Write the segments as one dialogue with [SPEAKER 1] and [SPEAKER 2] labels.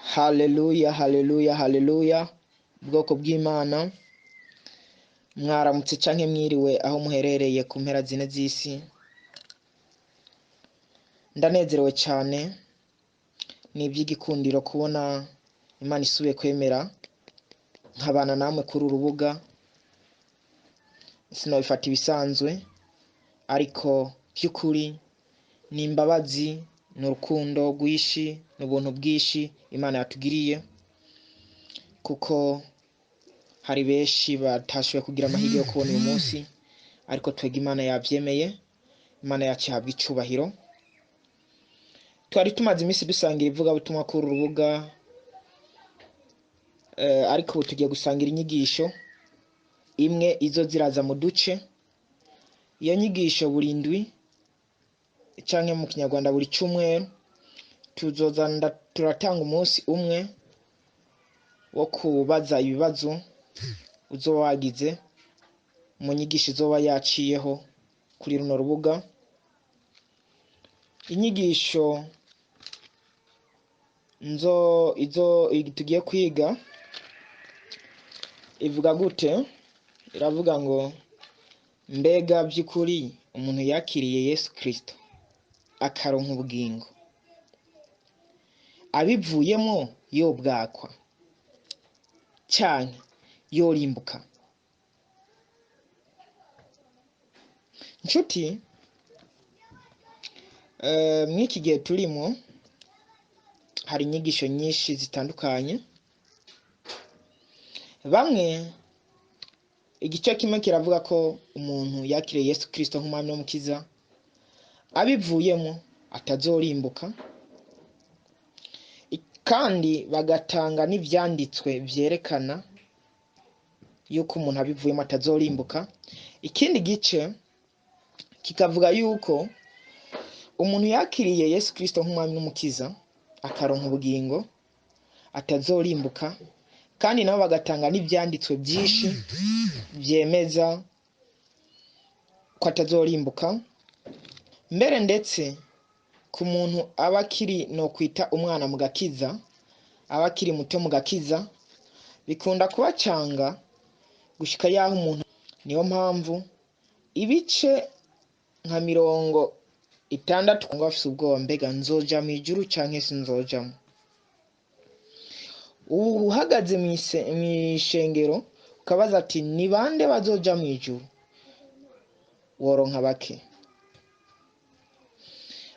[SPEAKER 1] Haleluya, haleluya, haleluya! Bwoko bw'Imana, mwaramutse canke mwiriwe aho muherereye ku mpera zine z'isi. Ndanezerewe cane, ni ivy'igikundiro kubona Imana isubiye kwemera nkabana namwe kuri uru rubuga. Sinobifata ibisanzwe, ariko vy'ukuri ni imbabazi, ni urukundo rwinshi, ni ubuntu bwinshi Imana yatugiriye, kuko hari benshi batashoboye kugira amahirwe yo kubona uyu munsi, ariko twebwe Imana yavyemeye. Imana yacu ihabwa icubahiro. Twari tumaze iminsi dusangira ivugabutumwa kuri uru rubuga, ariko ubu tugiye gusangira inyigisho imwe izo ziraza mu duce. Iyo nyigisho buri ndwi canke mu Kinyarwanda buri cumweru, tuzoza turatanga umunsi umwe wo kubaza ibibazo uzoba wagize mu nyigisho izoba yaciyeho kuri runo rubuga. Inyigisho nzo izo tugiye kwiga ivuga gute? Iravuga ngo: mbega by'ukuri umuntu yakiriye Yesu Kristo akaronka ubugingo, abivuyemo yobwakwa canke yorimbuka? Nshuti, mw'iki gihe turimo hari inyigisho nyinshi zitandukanye. Bamwe, igice kimwe kiravuga ko umuntu yakiriye Yesu Kristo nk'umwami n'umukiza, abivuyemo atazorimbuka, kandi bagatanga n'ivyanditswe vyerekana yuko umuntu abivuyemo atazorimbuka. Ikindi gice kikavuga yuko umuntu yakiriye Yesu Kristo nk'umwami n'umukiza akaronka ubugingo atazorimbuka, kandi nabo bagatanga n'ivyanditswe byinshi vyemeza ko atazorimbuka. Mbere ndetse ku muntu aba akiri no kwita umwana mu gakiza, aba akiri muto mu gakiza, bikunda kubacanga gushika yaho umuntu. Niyo mpamvu ibice nka 60 ngo bafise ubwoba: mbega nzoja mw'ijuru canke sinzojamwo? Ubu uhagaze mw'ishengero ukabaza ati: ni bande bazoja mw'ijuru? Woronka bake.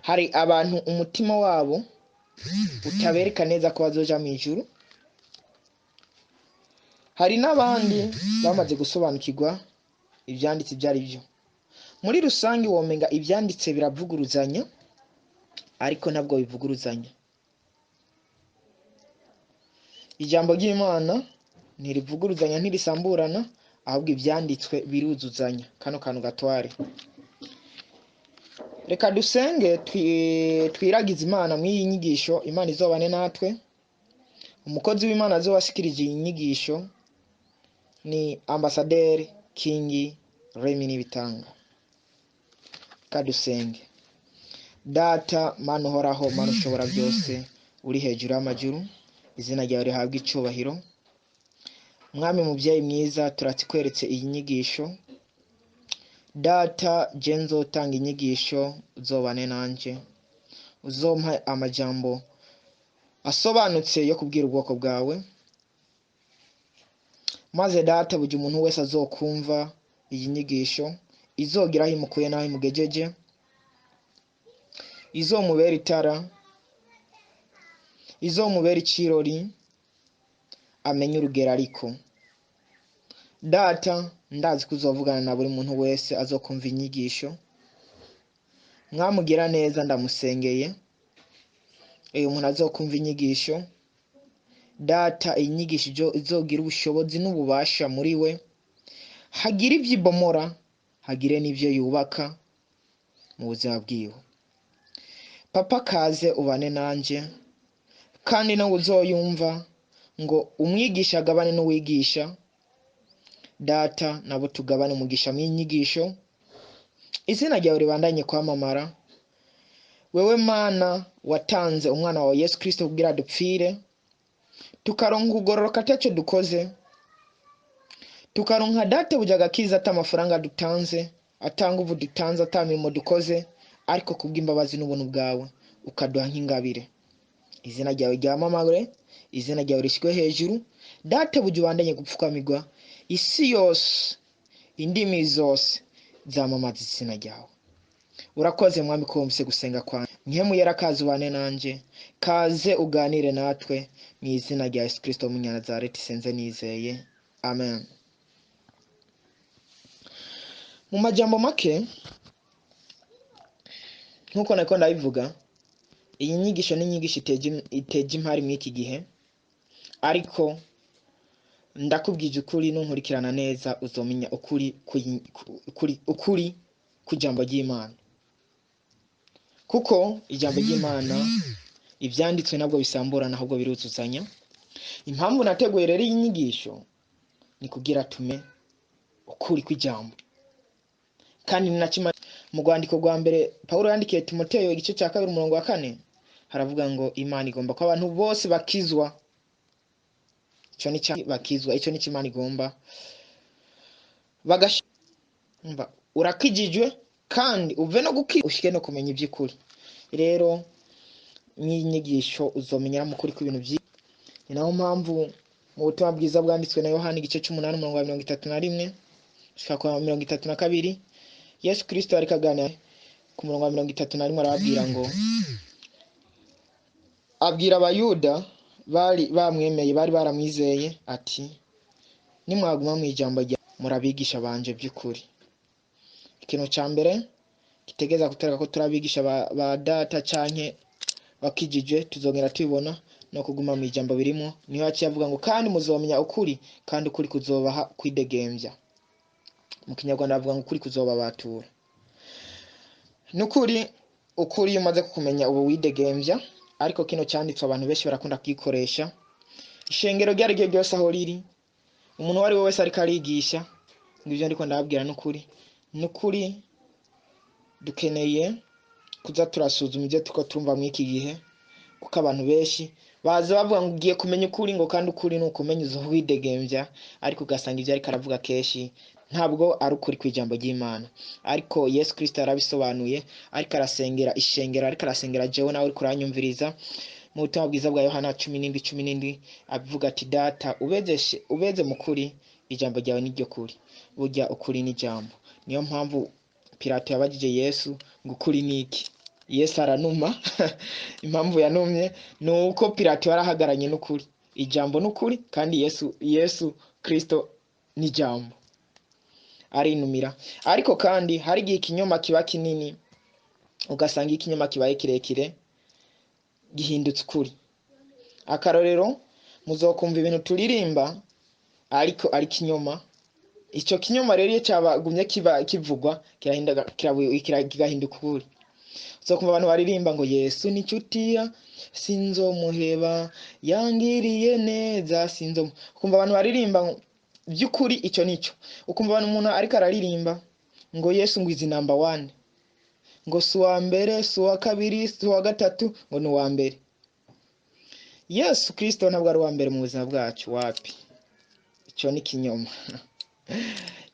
[SPEAKER 1] Hari abantu umutima wabo utabereka neza ko bazoja mw'ijuru, hari n'abandi bamaze gusobanukirwa ivyanditse ivyo ari vyo. Muri rusange womenga ivyanditse biravuguruzanya, ariko ntabwo bivuguruzanya. Ijambo ry'Imana ntirivuguruzanya, ntirisamburana, ahubwo ivyanditswe biruzuzanya. Kano kantu gatware. Reka dusenge, twiragize Imana mw'iyi nyigisho. Imana izobane natwe. Umukozi w'Imana azobashikirije iyi nyigisho ni Ambasaderi Kingi Remy Nibitanga. Reka dusenge. Data, Mana uhoraho, Mana ushobora byose, uri hejuru y'amajuru, izina ryawe rihabwe icubahiro. Mwami muvyeyi mwiza, turakweretse iyi nyigisho. Data, je nzotanga inyigisho, uzobane nanje, uzompa amajambo asobanutse yo kubwira ubwoko bwawe, maze Data, buri umuntu wese azokumva iyi nyigisho izogira aho imukuye n'aho imugejeje, izomubera itara, izomubera icirori, amenye urugero. Ariko Data, ndazi ko uzovugana na buri muntu wese azokumva inyigisho. Mwamugira neza, ndamusengeye uyu muntu azokumva inyigisho. Data, iyi nyigisho izogira ubushobozi n'ububasha muri we, hagire ivyo ibomora, hagire n'ivyo yubaka mu buzima bwiwe. Papa, kaze ubane nanje, kandi nawe uzoyumva ngo umwigisha agabane n'uwigisha. Data, nabo tugabane umugisha mw'inyigisho. Izina ryawe ribandanye kwamamara. Wewe Mana watanze umwana wawe Yesu Kristo kugira dupfire. Tukaronka ugororoka atacyo dukoze, tukaronka databuja agakiza ata amafaranga dutanze, ata nguvu dutanze, ata mirimo dukoze, ariko kubw'imbabazi n'ubuntu bwawe ukaduha nk'ingabire. Izina ryawe ryamamare, izina ryawe rishyirwe hejuru, databuja ubandanye gupfukamirwa, isi yose, indimi zose zamamaza izina ryawe. Urakoze Mwami ko wumvise gusenga kwanjye. Mpwemu Yera kaze ubane nanje, kaze uganire natwe mu izina rya Yesu Kristo w'Umunyanazareti senze nizeye, amen. Mu majambo make nk'uko nako ndabivuga, iyi nyigisho ni inyigisho iteje impari muri iki gihe, ariko ndakubwije ukuri, nunkurikirana neza uzomenya ukuri ukuri kw'ijambo ry'Imana, kuko ijambo ry'Imana ibyanditswe ntabwo bisamburana ahubwo biruzuzanya. Impamvu nateguye rero iyi nyigisho ni kugira tume ukuri kw'ijambo, kandi ni nacyo mu rwandiko rwa mbere Pawulo yandikiye Timoteyo igice cya 2 umurongo wa 4 haravuga ngo Imana igomba ko abantu bose bakizwa. Icyo ni bakizwa, icyo ni Imana igomba. Bagashyumva urakijijwe kandi uve no gukizwa ushike no kumenya iby'ukuri. Rero n'inyigisho uzomenyera mu kuri kw'ibintu byinshi. Ni naho mpamvu mu butumwa bwiza bwanditswe na Yohana igice cy'umunani umurongo wa 31 gushika ku 32, Yesu Kristo ariko aganira ku murongo wa 31 arababwira ngo, abwira Abayuda bari bamwemeye, bari baramwizeye ati, nimwaguma mu ijambo rya murabigisha banje by'ukuri. Ikintu cya mbere kitegeza kutereka ko turabigisha ba data canke bakijije, tuzongera tubibona no kuguma mu ijambo birimo. Niho yaciye avuga ngo kandi muzomenya ukuri, kandi ukuri kuzobaha kwidegembya. Mu Kinyarwanda bavuga ngo ukuri kuzobabatura. Nukuri ukuri iyo umaze kumenya ubu widegembya, ariko kino cyanditswe abantu benshi barakunda kugikoresha. Ishengero ryari ryo ryose aho riri, umuntu uwo ari we wese ariko arigisha ngo ibyo ndiko ndababwira nukuri. Nukuri dukeneye kuza turasuzuma ibyo turiko turumva muri iki gihe, kuko abantu benshi baza bavuga ngo ugiye kumenya ukuri, ngo kandi ukuri ni ukumenya uzo widegembya, ariko ugasanga ibyo ariko aravuga kenshi ntabwo ari ukuri kw'ijambo ry'Imana. Ariko Yesu Kristo yarabisobanuye, ariko arasengera ishengero, ariko arasengera jewe nawe uriko uranyumviriza. Mu butumwa bwiza bwa Yohana 17:17 avuga ati, data ubeze mu kuri, ijambo ryawe ni ryo kuri. Burya ukuri ni ijambo. Niyo mpamvu Pilato yabajije Yesu ngo ukuri ni iki? Yesu aranuma. Impamvu yanumye ni uko Pilato yarahagaranye n'ukuri. Ijambo n'ukuri, kandi Yesu Kristo ni ijambo. Arinumira. Ariko kandi hari igihe ikinyoma kiba kinini, ugasanga ikinyoma kibaye kirekire gihindutse ukuri. Akarorero, muzokumva ibintu turirimba ariko ari kinyoma. Ico kinyoma rero iyo cyabagumye kiba kivugwa kigahinduka ukuri. Uzokumva abantu baririmba ngo Yesu ni inshuti sinzomuheba, yangiriye neza sinzo. Ukumva abantu baririmba by'ukuri icyo nico. Ukumva abantu umuntu ariko araririmba ngo Yesu ngo izi number 1, ngo si uwa mbere, si uwa kabiri, si uwa gatatu, ngo ni uwa mbere. Yesu Kristo ntabwo ari uwa mbere mu buzima bwacu, wapi. Icyo ni kinyoma.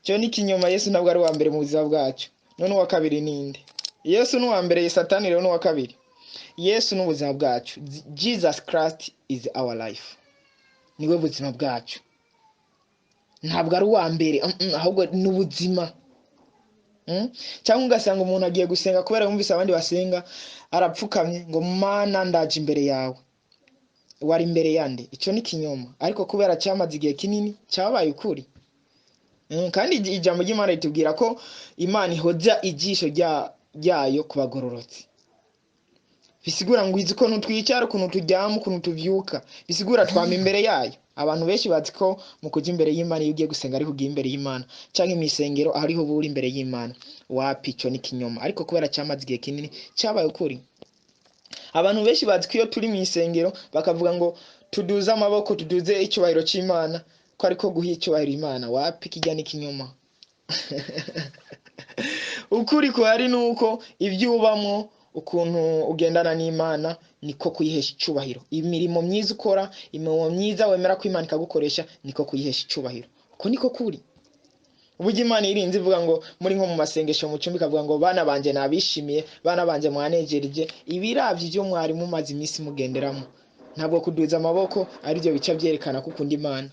[SPEAKER 1] Icyo ni kinyoma. Yesu ntabwo ari uwa mbere mu buzima bwacu. None uwa kabiri ninde? Yesu ni uwa mbere, Satani rero ni uwa kabiri. Yesu ni ubuzima bwacu. Jesus Christ is our life. Niwe buzima bwacu. Ntabwo ari uwa mbere, ahubwo ni ubuzima. Cyangwa ugasanga umuntu agiye gusenga kubera yumvise abandi basenga, arapfukamye ngo Mana ndaje imbere yawe. Wari imbere yande? Icyo ni kinyoma. Ariko kubera cyamaze igihe kinini cyabaye ukuri. Kandi ijambo ry'Imana ritubwira ko Imana ihoza ijisho ryayo ku bagororotsi. Bisigura ngo izi ukuntu twicara, ukuntu turyama, ukuntu tuvyuka, bisigura twama imbere yayo. Abantu benshi bazi ko mu kuja imbere y'Imana iyo ugiye gusenga ariho ugiye imbere y'Imana, canke mw'isengero ariho uba uri imbere y'Imana. Wapi, ico ni kinyoma. Ariko kubera cyamaze igihe kinini cyabaye ukuri. Abantu benshi bazi ko iyo turi mw'isengero bakavuga ngo tuduze amaboko, tuduze icyubahiro c'Imana, ko ariko guha icyubahiro Imana. Wapi, kijya ni kinyoma. Ukuri kuhari nuko ibyo ubamwo, ukuntu ugendana n'Imana, Niko kuyihesha icubahiro. Imirimo myiza ukora, imirimo myiza wemera ko Imana ikagukoresha, niko kuyihesha icubahiro. Uko niko kuri. Uburyo Imana irinze ivuga ngo muri nko mu masengesho mu cyumba, ikavuga ngo bana banje nabishimiye, bana banje mwanejereje, ibiravye ibyo mwari mumaze iminsi mugenderamo. Ntabwo kuduza amaboko aribyo bica byerekana ko ukunda Imana,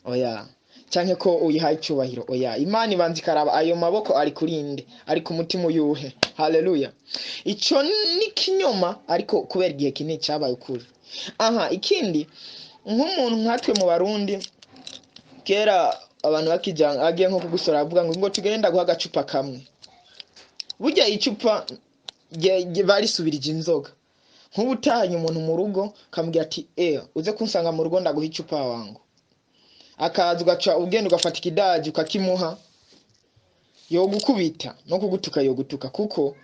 [SPEAKER 1] oya, canke ko uyihaye icubahiro, oya. Imana ibanza ikaraba ayo maboko ari kurinde, ari ku mutima uyuhe. Haleluya! Ico ni kinyoma, ariko kubera igihe kinini cyabaye ukuri. Aha ikindi, nk'umuntu nkatwe mu Barundi kera, abantu bakija agiye nko kugusora, avuga ngo tugende ndaguha agacupa kamwe. Burya icupa barisubirije inzoga. Nk'ubu utahanye umuntu mu rugo, kamubwira ati uze kunsanga mu rugo ndaguha icupa wangu, akaza ugaca ugenda ugafata ikidaji ukakimuha, yogukubita no kugutuka yogutuka, kuko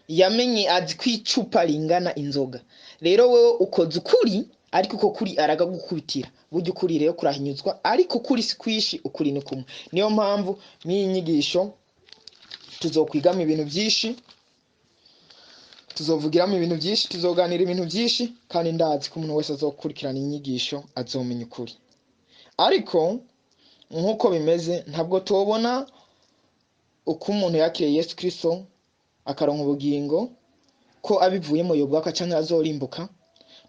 [SPEAKER 1] yamenye azi ko icupa ringana inzoga. Rero wewe ukoze ukuri, ariko uko kuri aragagukubitira. Burya ukuri rero kurahinyuzwa, ariko ukuri si kwishi, ukuri ni kumwe. Niyo mpamvu n'iyi nyigisho tuzokwigamo ibintu byinshi, tuzovugiramo ibintu byinshi, tuzoganira ibintu byinshi, kandi ndazi ko umuntu wese azokurikirana inyigisho azomenya ukuri. Ariko nk'uko bimeze, ntabwo tubona uko umuntu yakiriye Yesu Kristo akaronka ubugingo, ko abivuyemo yobwaka canke azorimbuka,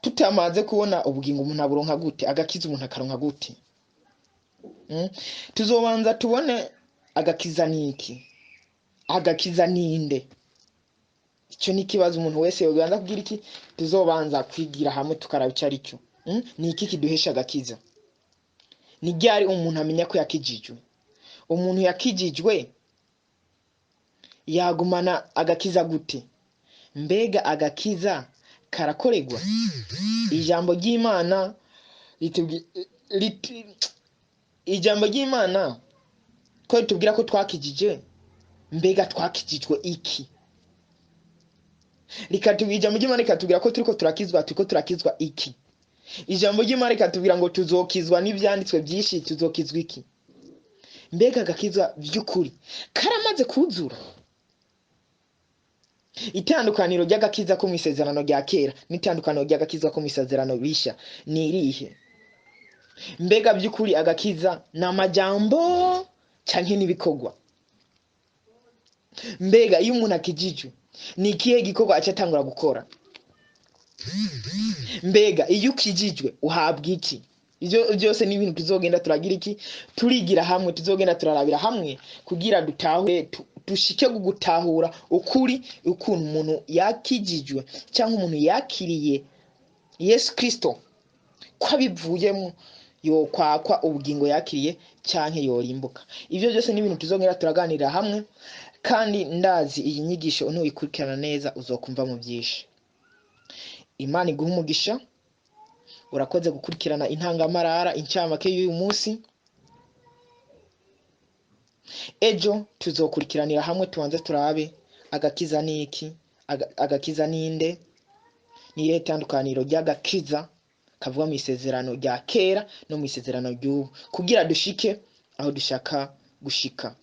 [SPEAKER 1] tutamaze kubona ubugingo umuntu aburonka gute, agakiza umuntu akaronka gute. Tuzobanza tubone agakiza niki, agakiza ninde. Icyo ni ikibazo umuntu wese yobanza kugira iki. Tuzobanza kwigira hamwe tukaraba icyo ari cyo. Ni iki kiduhesha agakiza? Ni ryari umuntu amenya ko yakijijwe? Umuntu yakijijwe yagumana agakiza gute? Mbega agakiza karakoregwa? Ijambo ry'Imana ijambo ry'Imana ko ritubwira ko twakijije, mbega twakijijwe iki? Rikatubwira, ijambo ry'Imana rikatubwira ko turiko turakizwa, turiko turakizwa iki? Ijambo ry'Imana rikatubwira ngo tuzokizwa n'ivyanditswe byinshi, tuzokizwa iki? Mbega agakizwa by'ukuri karamaze kuzura? Itandukaniro ry'agakiza ko mu isezerano rya kera n'itandukaniro ry'agakiza ko mu isezerano bisha ni irihe? Mbega by'ukuri agakiza ni amajambo canke n'ibikorwa? Mbega iyo umuntu akijijwe ni ikihe gikorwa aca atangura gukora? Mbega iyo ukijijwe uhabwa iki? Ivyo byose ni ibintu tuzogenda turagira iki, turigira hamwe, tuzogenda turarabira hamwe kugira dutahure, dushike gutahura ukuri ukuntu umuntu yakijijwe cyangwa umuntu yakiriye Yesu Kristo, ko abivuyemo yokwakwa ubugingo yakiriye canke yorimbuka. Ivyo byose ni ibintu tuzogenda turaganirira hamwe, kandi ndazi iyi nyigisho nuyikurikirana neza uzokumva mu byinshi. Imana iguhe umugisha. Urakoze gukurikirana intangamarara incamake y'uyu munsi. Ejo tuzokurikiranira hamwe, tubanze turabe agakiza niki, agakiza ninde, ni irihe tandukaniro ry'agakiza kavuga mu isezerano rya kera no mu isezerano ry'ubu, kugira dushike aho dushaka gushika.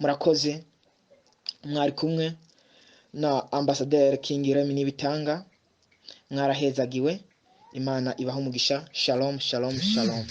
[SPEAKER 1] Murakoze. Mwari kumwe na Ambasaderi King Remy Nibitanga. Mwarahezagiwe. Imana ibaha umugisha. Shalom, shalom, shalom.